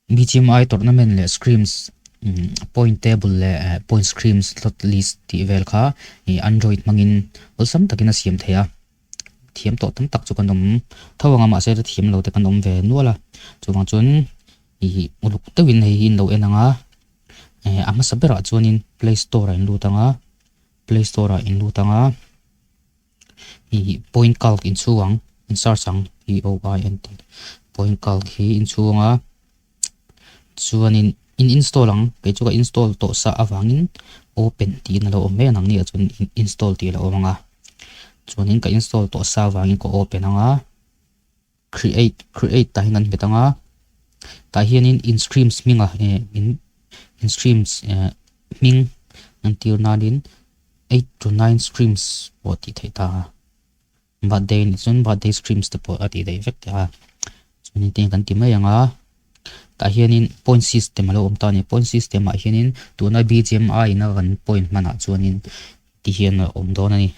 BGMI tournament leh scrims point table leh point scrims slot list tih vel kha ih android hmangin awlsam takin a siam thei a, thiam tawh tam tak chu kan awm tho ang a mahse la thiam lo te kan awm ve nual a, chuvang chuan ih uluk deuhin hei hi an lo en ang a, eh a hmasa berah chuanin play store ah in lut ang a, play store ah in lut ang a. Ih point calc inchhung ang in search ang p o i n t point calc hi inchhung a chuanin in install ang kei chu ka install tawh sa avangin open tiin a lo awm mai a nangni ah chuan install tih a lo awm ang a chuanin ka install tawh sa avangin ka open ang a create create tah hian kan hmet ang a tah hianin in streams hming a eh in in streams eh hming entir nanin eight to nine streams pawh tih theih ta a birthday anih chuan birthday streams te pawh a tih theih vek a chuanin tiang kan ti mai ang a tah hianin point system a lo awm ta a ni point system ah hianin tuna B_G_M_I in a kan point hmanah chuanin ti hian a awm dawn a ni.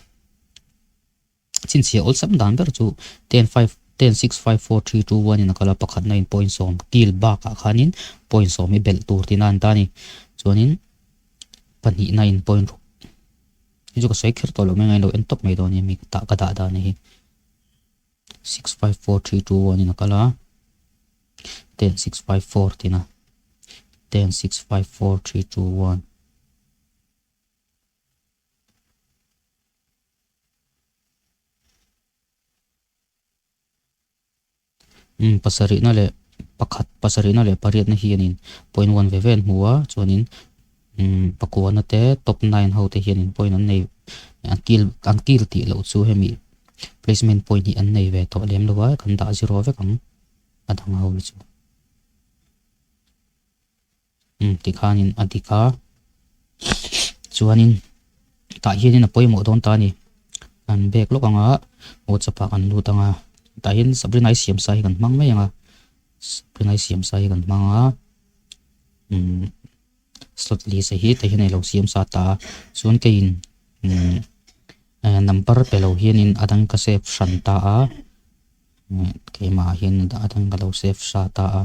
Chhinchhiah awlsam dan ber chu ten five ten six five four three two one in a kal a, pakhatna in point sawm kil bakah khanin point sawm hi belh tur tina an ta a ni. Chuanin pahnihna in point ruk hi chu ka sawi kher tawh loh mai ang a, lo en tawp mai dawn a ni tah ka dah dan hi six five four three two one in a kal a, ten six five four tina ten six five four three two one. Umm pasarihna leh pakhat pasarihna leh pariatna hianin point one ve ve an hmu a chuanin umm pakuana te top nine ho te hianin point an nei an kil an kil tih loh chu hemi placement point hi an nei ve tawh lem lo a kan dah zero vek ang a dang ho hi chu. Umm tikhanin a dik a chuanin tah hianin a pawimawh dawn ta a ni kan bag lawk ang a whatsapp ah kan lut ang a tah hian Sabrina i siam sa hi kan hmang mai ang a Sabrina i siam sa hi kan hmang a umm slot list hi tah hian a lo siam sa ta a chuan keiin umm number pe lo hianin a dang ka save hran ta a keimah ah hian a dang ka lo save sa ta a.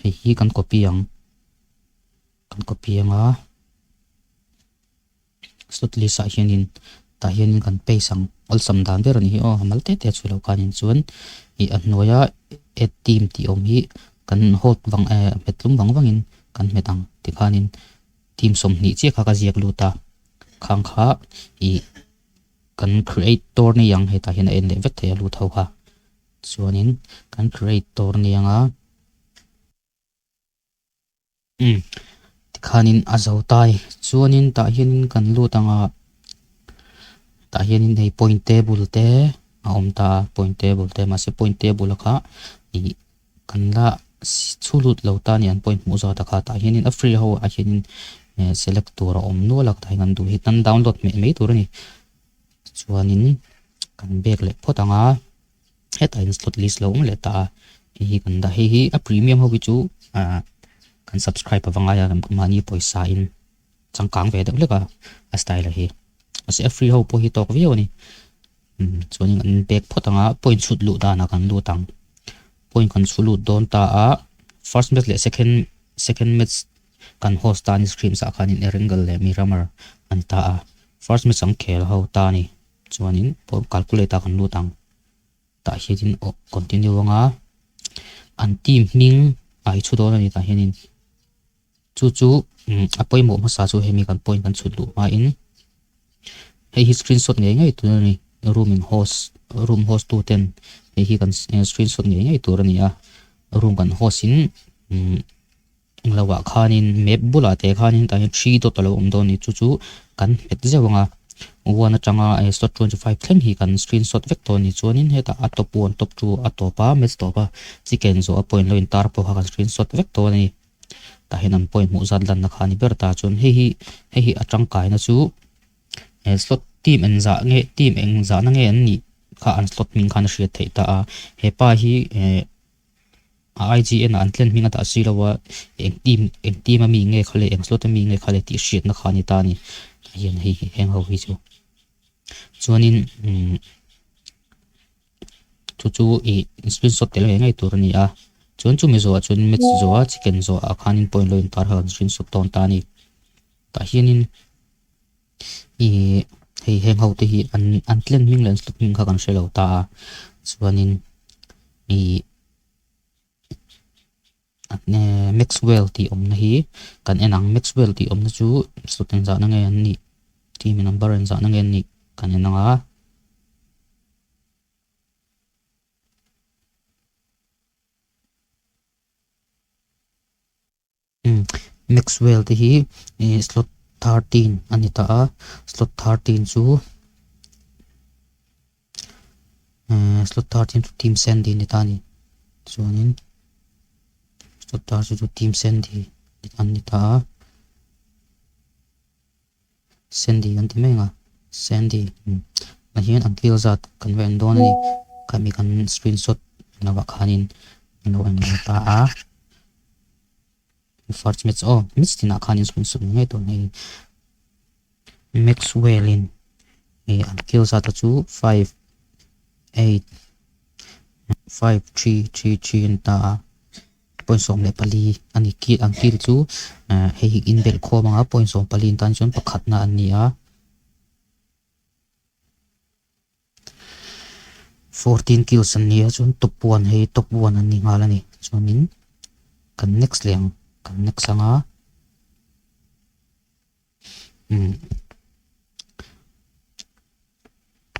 Hei hi kan copy ang. Kan copy ang a. Slot list ah hianin tah hianin kan paste ang. Awlsam dan ber a ni hi aw. A mal te te chu lo khanin chuan ih a hnuaia add team tih awm hi kan hold vang eh hmet tlum vang vangin kan hmet ang tikhanin team 20 chiah kha ka ziak lut a. Khang kha ih kan create tur ni ang hetah hian a en leh vek thei a lut ho kha. Chuanin kan create tur nia nga umm tikhanin a zo ta a ni. Chuanin tah hianin kan lut ang a tah hianin hei point table te a awm ta a point table te mahse point table a kha ih kan la chhu lut lo ta a ni an point hmuh zawt a kha tah hianin a free ho ah hianin eh select tur a awm nual a tah hian kan duh hi kan download hmeh mai tur a ni. Chuanin kan bag leh phawt ang a hetah hian slot list lo awm leh ta a hei hi kan dah hei hi a premium ho hi chu ah kan subscribe a va ngai a mahni pawisa in changkang ve deuh hlek a a style a hi mahse a free ho pawh hi tawk viau a ni umm chuanin an bag phawt ang a point chhut luh danah kan lut ang point kan chhu lut dawn ta a first match leh second second match kan host ta a ni screens ah khanin Erangel leh Miramar a ni ta a first match ang khel ho ta a ni chuanin calculate ah kan lut ang tah hianin aw continue anga an team hming a i chhu dawn a ni tah hianin chu chu a pawimawh hmasa chu hemi kan point kan chhut luh hmain hei hi screenshot ngei ngei tur a ni room in host room host tu ten hei hi kan screenshot ngei ngei tur a ni a room kan host in Englo ah khanin map bulah te khanin tah hian three dot a lo awm dawn a ni chu chu kan hmet zeuh ang a one atanga eh slot 25 thleng hi kan screenshot vek tawh a ni chuanin hetah a top one top two a tawp a match tawp a chicken zawh a point lo intar pawh kha kan screenshot vek tawh a ni tah hian an point hmuh zat lanna kha a ni ber ta chuan hei hi hei hi a tangkaina chu eh slot team engzah nge team engzahna nge an nih kha an slot hming khan a hriat theih ta a hepa hi eh. A IGN ah an tlen hming a dah si lo a, eng team eng team a mi nge kha le eng slot a mi nge kha le tih hriatna kha a ni ta a ni. Hian hei hi heng ho hi chu. Chuanin umm chu chu ih screenshot tel ngei ngei tur a ni a. Chuan chumi zawhah chuan match zawhah chicken zawhah khanin point lo intar kha kan screenshot dawn ta a ni. Tah hianin ih hei heng ho te hi an an clan hming leh an slot hming kha kan hre lo ta a chuanin ih Maxwell tih awmna hi kan en ang Maxwell tih awmna chu slot engzahna nge an nih team number engzahna nge an nih kan en ang a. Maxwell te hi ih slot 13 a ni ta a slot 13 chu eh slot 13 chu team Sandy a ni ta a ni chuanin slot 13 chu team Sandy an ni ta a. Sandy kan ti mai ang a, Sandy ah hian an kil zat kan va en dawn a ni, khami kan screenshot lovah khanin an lo en ve ta a, first match aw match tinah khanin screenshot ngei ngei tur a ni, Maxwell in ih an kil zat a chu 5 8 5 3 3 3 a ni ta a. Point 14 a ni kil ang kil chu eh hei hi inbelh khawm anga point 14 tan chuan pakhatna an ni a 14 kills an ni a chuan top 1 hei top 1 an ni nghal a ni chuanin kan next leh ang kan next anga Umm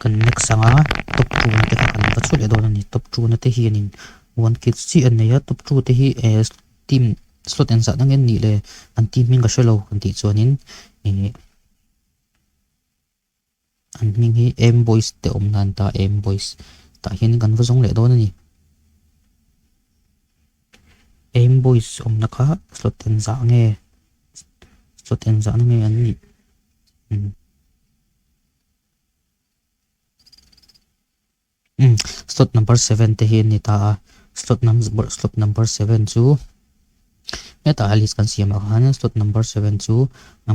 kan next anga top 2 na te kha kan va chhuah leh dawn a ni top 2 na te hianin one kids chiah an nei a top 2 te hi eh team slot engzah dang nge an nih le an team hming ka hre lo kan tih chuanin ih an hming hi M boys te awm nan ta M boys tah hianin kan va zawng leh dawn a ni M boys awmna kha slot engzah nge slot engzah na nge an nih umm Umm slot number 7 te hi an ni ta a slot number slot number 7 chu hetah a list kan siam ah khan slot number 7 chu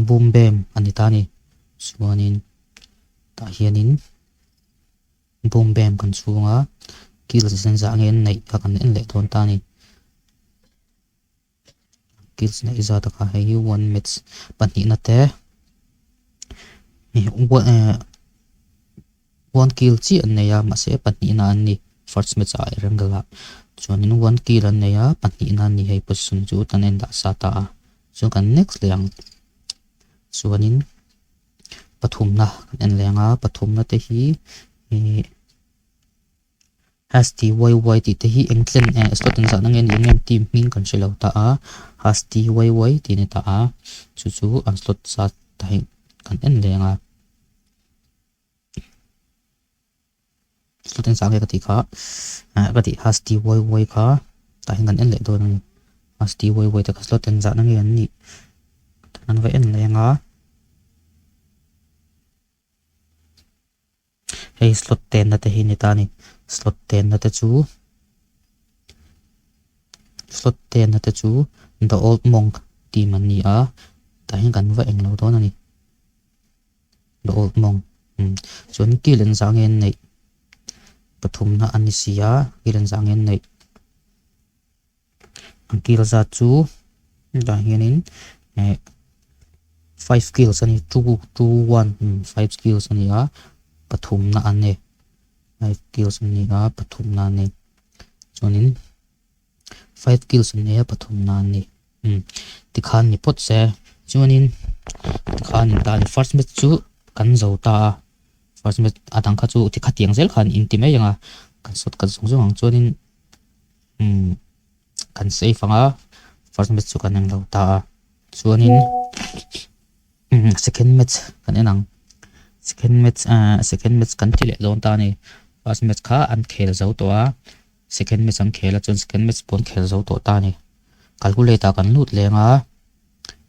boom bam a ni ta a ni chuanin tah hianin boom bam kan chhung a kil zah nge an neih kha kan en leh dawn ta a ni. Kills neih zat a kha hei hi one match pahnihna te one kill chiah an nei a mahse pahnihna an ni first match ah Erangel ah chuanin one kill an nei a pahnihna an ni hei position chu tan en dah sa ta a chuan kan next leh ang chuanin pathumna kan en leh ang a pathumna te hi ih. Hasti YY tih te hi eng tlen eh slot an zahna nge ni em team hming kan hre lo ta a Hasti YY tih a ni ta a chu chu an slot zat ta hi kan en leng a slot en zah nge ka tih kha eh ka tih Hasti YY kha tah hian kan en leh dawn a ni Hasti YY te kha slot en zahna nge an nih an va en leng a. Hei slot tenna te hi a ni ta a ni. Slot tenna te chu slot tenna te chu the old monk team an ni a tah hian kan va englo dawn a ni. The old monk umm chuan kil engzah nge an neih pathumna a ni si a kil engzah nge an neih. An kil zat chu hetah hianin eh five kills a ni two two one five kills a ni a pathumna an ni five kills an ni a pathumna an ni chuanin five kills an nei a pathumna an ni umm tikhan ni phawt se chuanin tikhan in ta a ni first match chu kan zo ta a first match a dang kha chu tikhatiang zel khan in ti mai ang a kan sawt kan zawng zawng ang chuanin. Umm kan save ang a first match chu kan englo ta a chuanin umm second match kan en ang second match ah second match kan ti leh dawn ta a ni first match kha an khel zo tawh a second match an khel a chuan second match pawh an khel zo tawh ta a ni calculator kan lut leng a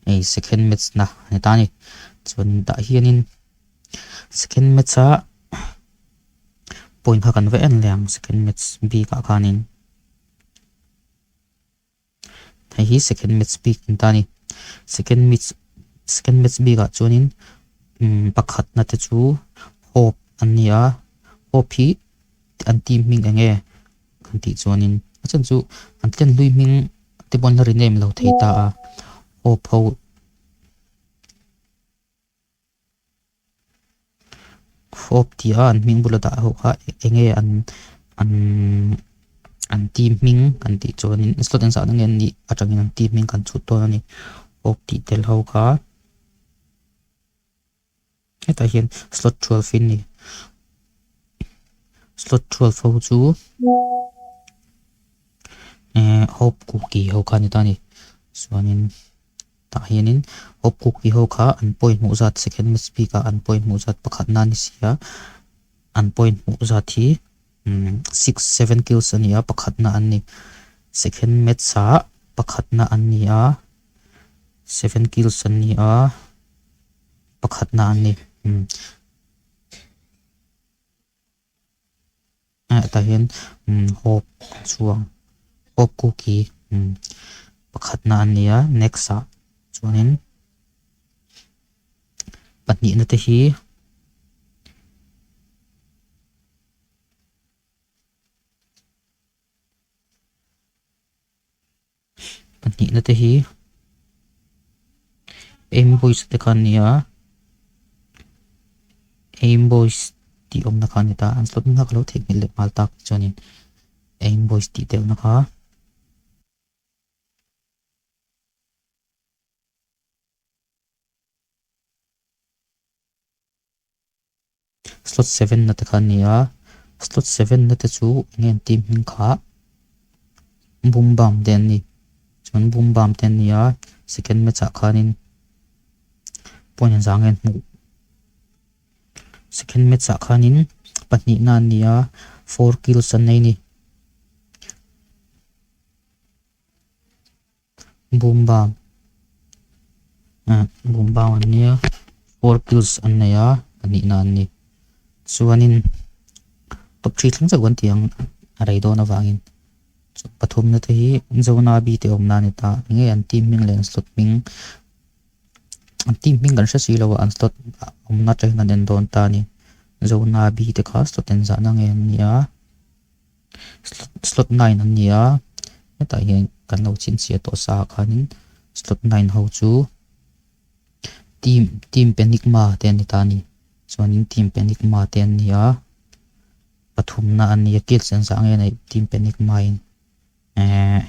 hei second match na a ni ta a ni chuan tah hianin second match ah. Point kha kan va en leh ang second match bik ah khanin hei hi second match bik an ta a ni second match second match bik ah chuanin umm pakhatna te chu hope an ni a hope hi an team hming eng nge kan tih chuanin. A chhan chu an tlen hlui hming te pawh an la rename lo thei ta a, Hope ho Hope tih a an hming bula dah ho kha eng nge an an an team hming kan tih chuanin slot engzah na nge an nih atangin an team hming kan chhut dawn a ni. Hope tih tel ho kha hetah hian slot 12 in ni. Slot 12 ho chu eh Hope Cookie ho kha a ni ta a ni. Chuanin Tah hianin Hope Cookie ho kha an point hmuh zat second match bikah an point hmuh zat pakhatna a ni si a, an point hmuh zat hi 6, 7 kills a ni a, pakhatna an ni. Second match ah pakhatna an ni a, 7 kills an ni a, pakhatna an ni. Hetah hian hope chuang hope cookie pakhatna a ni a next ah chuanin pahnihna te hi Pahnihna te hi aim boys te kha an ni a aim boys tih awmna kha a ni ta an slot hming kha ka lo theihnghilh leh nghal tak chuanin aim boys tih deuhna kha. Slot 7 na te kha a ni a, slot 7 na te chu eng nge an team hming kha Boom Bam te an ni. Chuan Boom Bam te an ni a, second match ah khanin point an zang nge an hmuh. Second match ah khanin pahnihna an ni a, 4 kills an nei a ni. Boom Bam ah Boom Bam an nia 4 kills an nei a pahnihna an ni chuanin top 3 thleng chauh kan tih ang a rei dawn avangin chu pathumna te hi Zonabi te awmna a ni ta enge an team hming leh an slot hming an team hming kan hre si lo a an slot awmna atangin kan en dawn ta a ni Zonabi te kha slot engzahna nge an nia. Slot 9 an ni a, hetah hian kan lo chhinchhiah tawh sa ah khanin slot 9 ho chu team team Penigma te an ni ta a ni. Chuanin team Penigma te an ni a, pathumna an ni a kills an zah nge neih team Penigma in ehh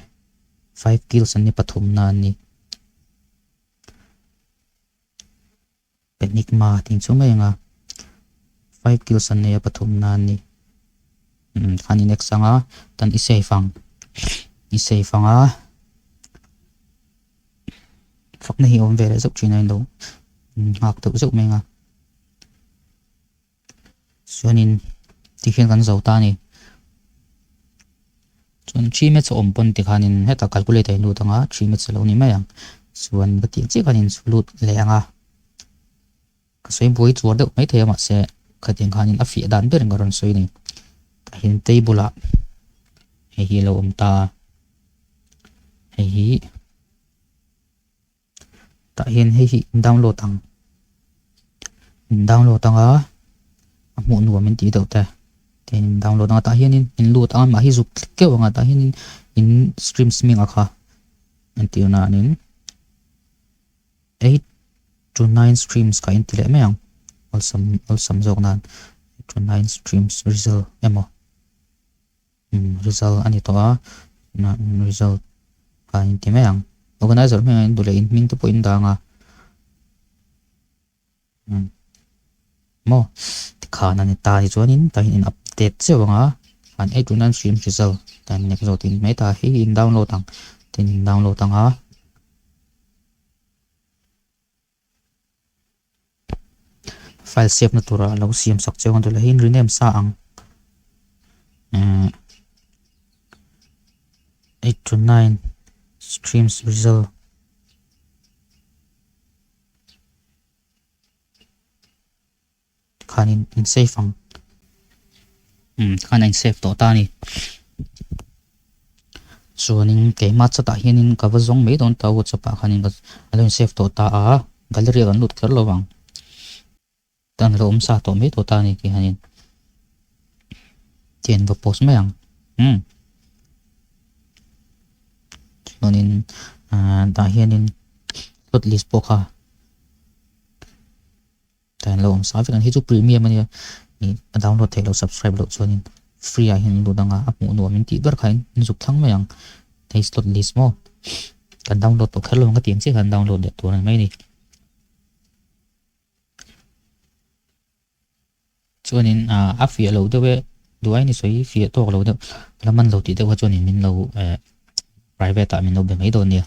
5 kills an ni pathumna an ni. Enigma tih chu mai anga 5 kills an nei a pathumna an ni khan in x anga tan i save ang i save anga fakna hi awm ve leh zauh thin a inlo nghak deuh zeuh mai anga Chuanin tikhian kan zo ta a ni. Chuan three match a awm pawn tikhanin hetah calculator in lut anga three match a lo ni mai ang. Chuan ka tih chiah khan in lut leh anga ka sawi buai chuar deuh mai thei a mahse khatiang khanin a fiah dan berin ka rawn sawi a ni. Tah hian table ah hei hi a lo awm ta a, hei hi. Tah hian hei hi in download ang in download ang a a hmuh nuam in tih deuh te tihian in download ang a tah hianin in lut ang a mahhi zuk thlek keuh ang a tah hianin in streams hming a kha entir nanin 8 to 9 streams kha in ti leh mai ang awlsam awlsam zawk nan 8 to 9 streams result emaw. Result a ni tawh a, result kha in ti mai ang. Organizer hming ah in duh leh in hming te pawh in dang a. Maw tikhan a ni ta tichuanin tah hian in update zeuh ang a, han 8 to 9 stream result tah hian next zawt in mai ta hei in download ang tin in download ang a. File save na tura lo siam sak cheu ang tula hi in rename sa ang 8 to 9 streams result khanin in save ang khan a in save tawh ta a ni. Chuanin keimah chatah hianin ka va zawng mai dawn ta WhatsApp ah khanin ka a lo in save tawh ta a, gallery ah kan lut kher lo vang. Tan a lo awm sa tawh mai tawh ta a ni tih hianin tian va post mai ang. Umm. Chuanin ahh tah hianin slot list pawh kha tah hian lo awm sa vek a ni. Hei chu premium a nia ih a download theih loh subscribe loh chuanin free ah hian lut anga a hmuh nuam in tih ber kha in zuk thlang mai ang. Hei slot list maw kan download tawh kher lo ang ka tih ang chiah khan download leh tur a ni mai a ni. Chuanin ah a fiah loh deuh e duh aiin i sawi fiah tawk lo deuh la man lo tih deuh kha chuanin min lo eh private ah min lo be mai dawn nia.